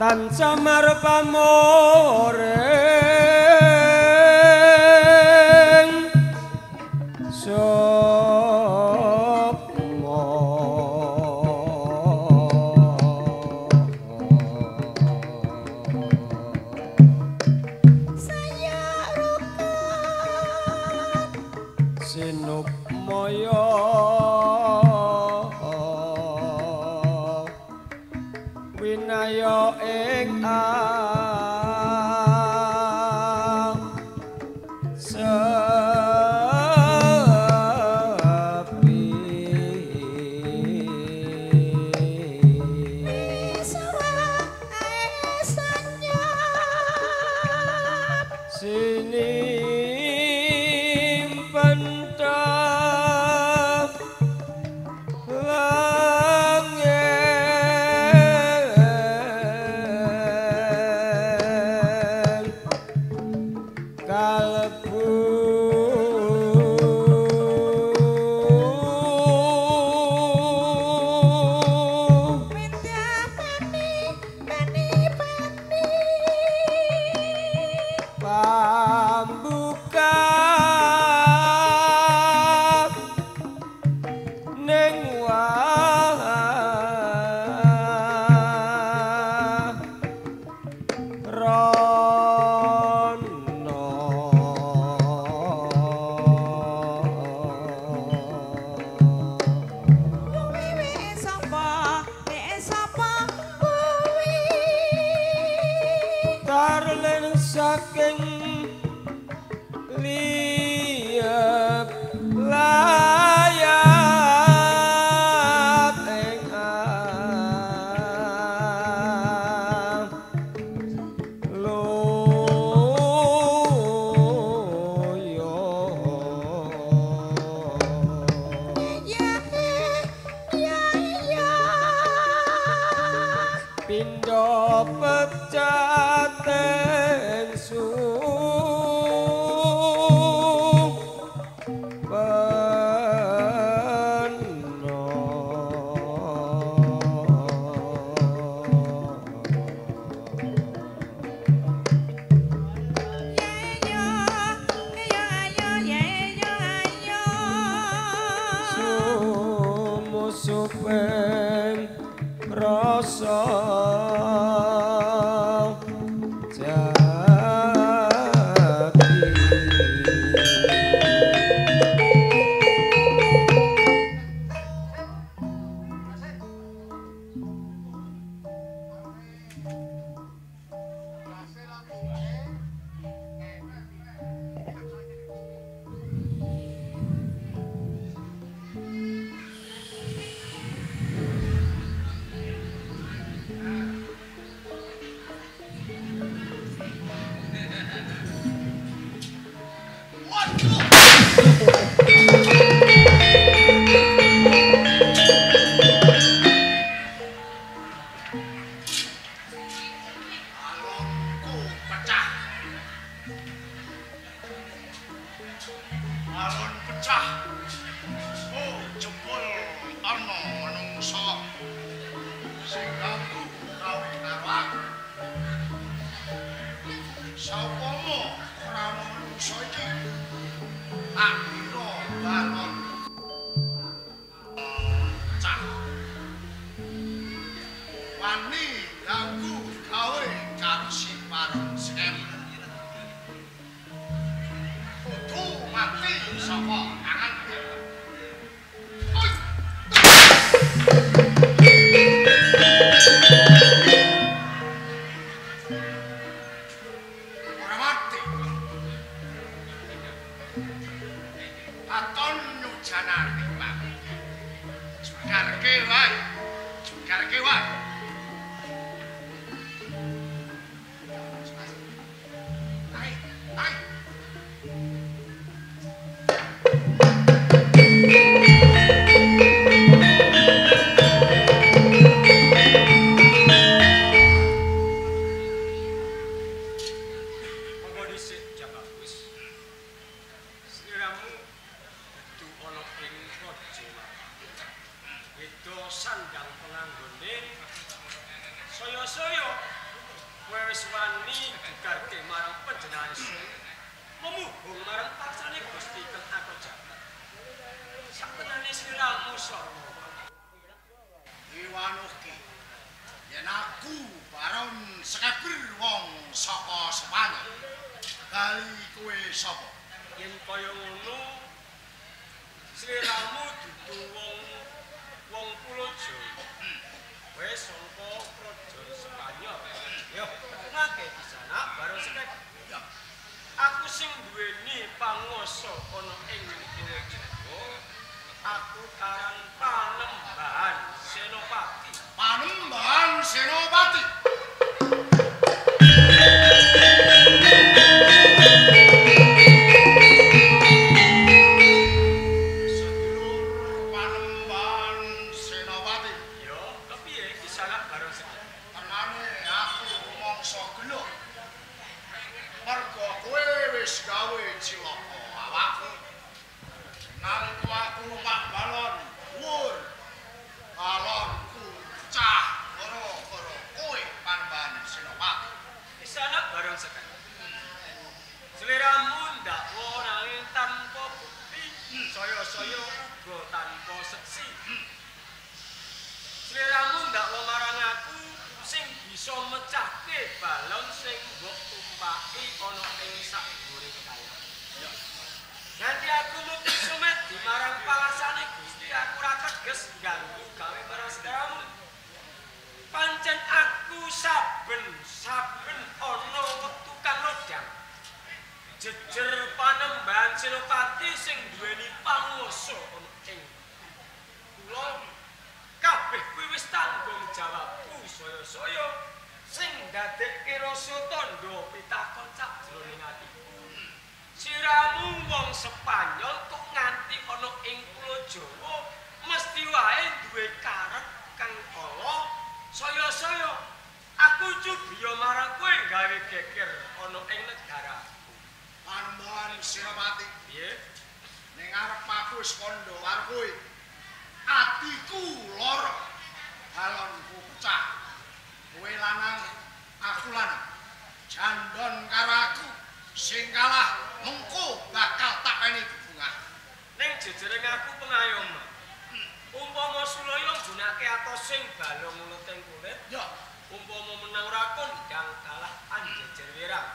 Tansah marpamoring sukma. Saya rukan Sinukmaya winaya ing sepi. Sinimpen kalbu pambuka ning rono. Tarlen saking liyep layat ing loyo. Pindha pecaten supena. Sumusuping rasa jati. Balonku pecah. Balon pecah. Oh, jebul ana manungsa sing ganggu gawe karo aku. Saupama ora ana manungsa iki, tak kira balon pecah. Wani ganggu gawe karo si Paron Sem. Kudu mati saka tangan. Oi! Ora mati. Aton nyujanane, Pak. Jegarke wae. Jegarke wae. Ayo, ayo. Monggo dhisik Jaka Bagus. Sliramu dudu ana ing praja. Beda sandang penganggone saya-saya Kowe wis wani gegarke marang panjenengan sun, memuhung marang paksane Gusti kang aku jagat. Satenane sliramu sapa? Iwanuhke. Yen aku Baron Sekeber wong saka Spanyol. Kali kowe sapa? Yen kaya ngono sliramu dudu wong Pulo Jawa. Kowe saka Praja Spanyol. Yo, tekake disana Baron Sekeber. Ya. Aku sing duweni panguwasa ana ing Pulo Jawa. Aku aran Panembahan Senopati. Panembahan Senopati. Sedulur Panembahan Senopati. Yo, kepiye kisana Baron Sekeber? Tenane aku rumangsa gelo. Mergo kowe wis gawe cilaka awakku. Nalika aku numpak balon dhuwur, balonku pecah gara-gara kowe Panembahan Senopati. Kisana Baron Sekeber. Sliramu ndakwa nanging tanpa bukti, saya-saya uga tanpa seksi. Sliramu ndakwa marang aku sing bisa mecahke balon sing mbok tumpaki ana ing sakdhuwure kekayan. Ya. Nganti aku mukti sumedi marang palasane Gusti, aku ora teges ganggu gawe marang sliramu. Pancen aku saben-saben ana wektu kang lodang. Jejer Panembahan Senopati sing duweni panguwasa ana ing kula kabeh kuwi wis tanggung jawabku saya-saya sing ndadekke rasa tandha pitakon sakjroning atiku. Siramu wong Spanyol kok nganti ana ing Pulo Jawa mesti wae duwe karep kang ala saya-saya. Aku cubiya marang kowe gawe geger ana ing negaraku. Panembahan Senopati, Piye? ning ngarep aku wis kandha karo kowe. Atiku lara, balonku pecah. Kowe lanang, aku lanang. Jandon karo aku sing kalah mengko bakal tak weni bebungah. Ning jejering aku pengayoman. Umpama Sulaya nggunakake atos sing balung uleting kulit, Ya, umpama menang ora kondang kalah anjejer wirang.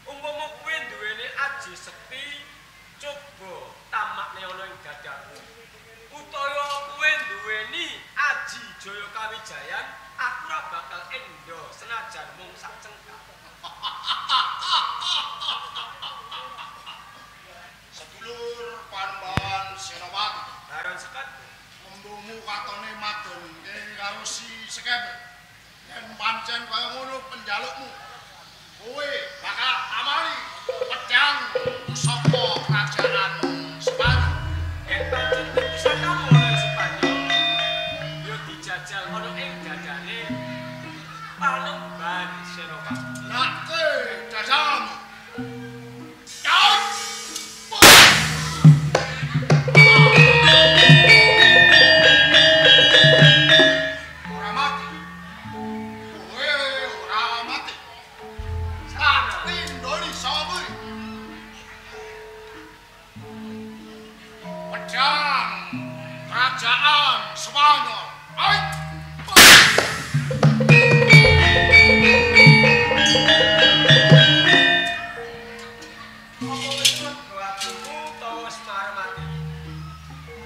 Umpama kowe duweni aji sekti, coba tamakne ana ing dadaku. Utawa kowe duweni aji Jaya Kawijayan, aku ora bakal endo senajan mung sak cengkak. Sedulur Panembahan Senopati, Baron Sekeber, embumu katone madonke karo si Sekeber. Yen pancen kaya ngono penjalukmu, kowe bakal amali pedang pusaka kerajaan Spanyol. Yen pancen pusakamu ana ing Spanyol, ya dijajal ana ing dadane Panembahan Senopati. Nake dadamu. Ora mati. Kowe ora mati. Tak tindoli sapa kuwi? Pedang kerajaan Spanyol. Ai. Apa wis lega atimu utawa wis marem atimu?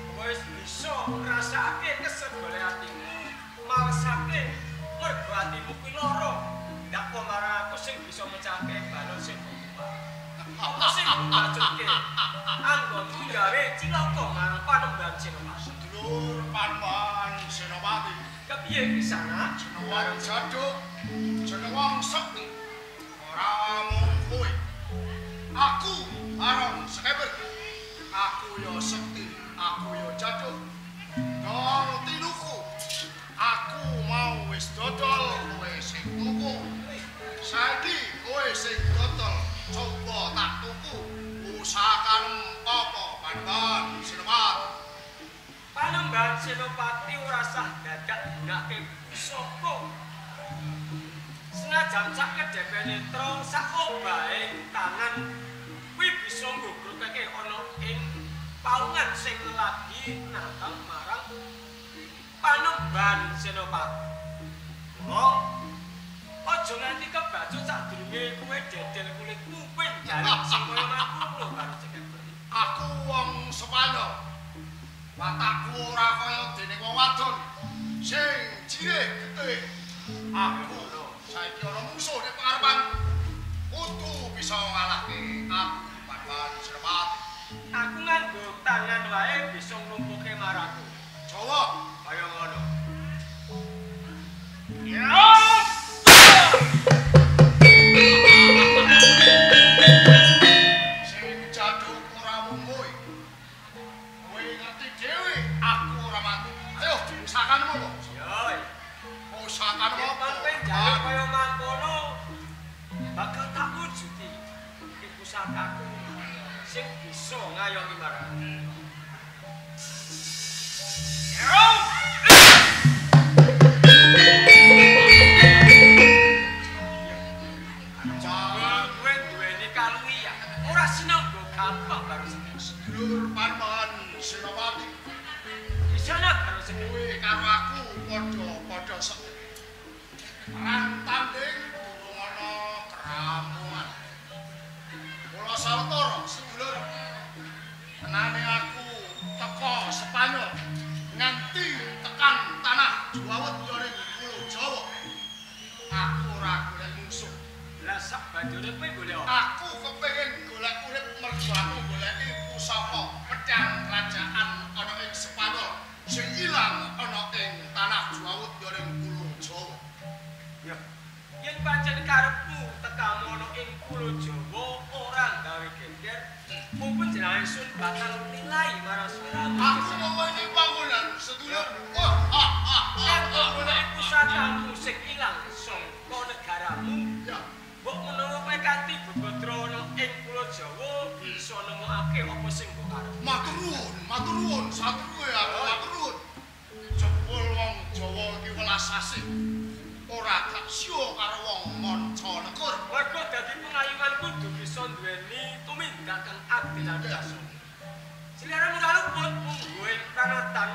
Apa wis bisa ngrasakake kesegole atimu, malesake mergo atimu kuwi lara. Ndakwa marang aku sing bisa mecahke balon sing mbok tumpak. Apa sing mbok bacutke? Anggonmu gawe cilaka marang Panembahan Senopati. Sedulur Panembahan Senopati. Kepiye kisana? Jeneng wong jaduk, jeneng wong sekti. Ora mung kowe. Aku Baron Sekeber. Aku ya sekti, aku ya jaduk. Dol tinuku. Aku mau wis dodol, kowe sing tuku. Saiki kowe sing dodol, coba tak tuku. Usahakan apa Panembahan Senopati? Panembahan Senopati ora sah dadak gunake pusaka. Senajan sak kedhepe netra sak obahe tangan kuwi bisa nggugrukake ana ing paungan sing lagi natang marang Panembahan Senopati. Mula aja nganti kebacut sadurunge kowe dedel kulitmu kowe njaluk sing kaya mangkono karo Cekeber. Aku wong Spanyol. Watakku ora kaya dene wong wadon sing jirih getih. Aku saiki ana mungsuh nek pangarepan. Kudu bisa ngalahke aku Panembahan Senopati. Aku nganggo tangan wae bisa nglumpuke marangku. Jawa kaya ngono. Ya. Sing jaduk ora mung kowe. Kowe ngerti dhewe aku ora mati. Ayo pusakanmu kok. Yo. Pusakanmu apa? Kowe njaluk kaya mangkono bakal tak wujudi. Iki pusakaku sing bisa ngayomi marang. Kowe duweni kaluwihan, ora sinangga gampang karo sedulur Panembahan Senopati. Isana karo kowe karo aku padha-padha sekti. Perang tanding durung ana kerampungan. Mula sawetara sedulur, tenane aku teka Spanyol nganti tekan tanah Juwawut ya ning Pulo Jawa. Aku ora golek mungsuh. Lah sak banjure kowe golek apa? Aku kepengin golek urip mergo aku goleki pusaka pedhang kerajaan ana ing Spanyol sing ilang ana ing tanah Juwawut ya ning Pulo Jawa. Ya. Yen pancen karepmu tekamu ana ing Pulo Jawa ora gawe geger, mumpun jenenge sun bakal nilai marang sliramu. Aku meweni panggonan sedulur. Kanggo golek pusakamu sing ilang saka negaramu. Ya. Mbok menawa kowe kanthi bebadra ana ing Pulo Jawa bisa nemokake apa sing mbok arep. Matur nuwun, matur nuwun, satruwe aku matur nuwun. Jebul wong Jawa iki welas asih. Ora gak sio karo wong manca negara. Mergo dadi pengayuman kudu bisa duweni tumindak kang adil lan bijaksana. Sliramu ora luput mungguh ing pranatan.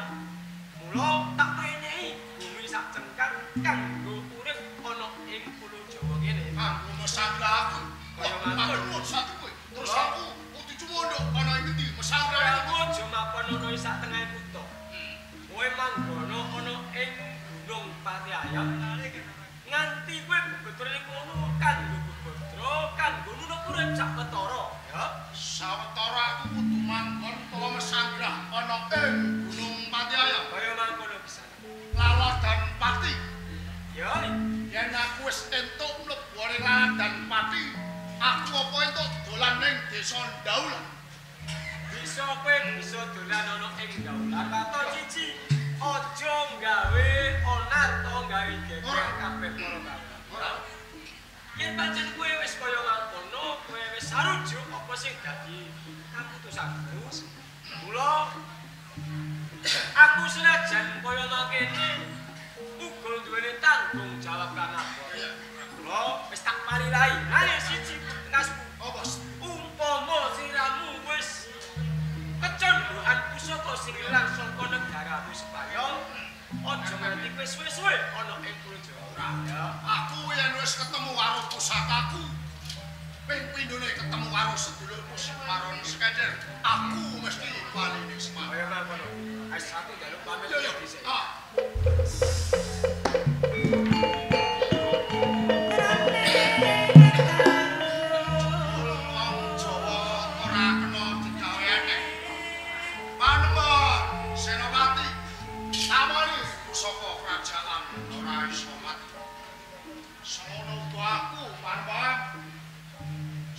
Mula tak menehi bumi sak cengkang kanggo urip ana ing Pulo Jawa kene. Kanggo mesanggrah aku. Kaya matur nuwun satruwe. Terus aku kudu cumondhok ana ing ngendi mesanggrah aku aja mapan ana ing sak tengahe kutha. Kowe manggono ana ing Gunung Pati Ayam. Nganti kowe bebedra ning kono kanggo bebedra kanggo nunuk urip sak ketara ya. Sawetara aku kudu manggon utawa mesanggrah ana ing Gunung Pati Ayam. Kaya mangkono pisan. Laladan Pati. Ya, yen aku wis entuk mlebu ning Laladan Pati, aku apa entuk dolan ning desa Ndaulan? Bisa kowe bisa dolan ana ing Ndaulan waton siji. Aja gawe onar to gawe geger kabeh para kawula. Ora. Yen pancen kowe wis kaya mangkono, kowe wis sarujuk apa sing dadi kaputusanmu. Mula aku senajan kaya mangkene uga duweni tanggung jawab kang abot. Mula wis tak parilahi. Ayo siji tekasku. Apa? Umpama siramu wis kecondoan pusaka sing ilang saka negaramu Spanyol, aja nganti kowe suwe-suwe ana ing Pulo Jawa. Ora. Aku yen wis ketemu karo pusakaku, ping pindhone ketemu karo sedulurku Baron Skender, aku mesti bali ning Spanyol. Kaya mangkono. Wis aku njaluk pamit dhisik. Ah.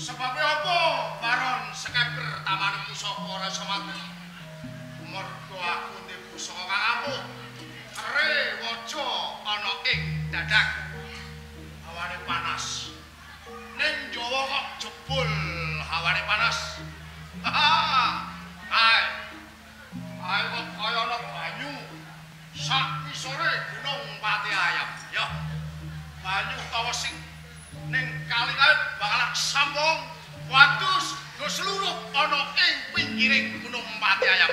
Sebabe apa Baron Skeber tamane pusaka ora iso mati? Mergo aku ndek pusaka kang ampuh. Kere waja ana ing dadak. Hawane panas. Ning Jawa kok jebul hawane panas. Kae. Kae kok kaya ana banyu sak ngisore Gunung Pati Ayam. Ya. Banyu utawa sing Kiring gunung empati ayam.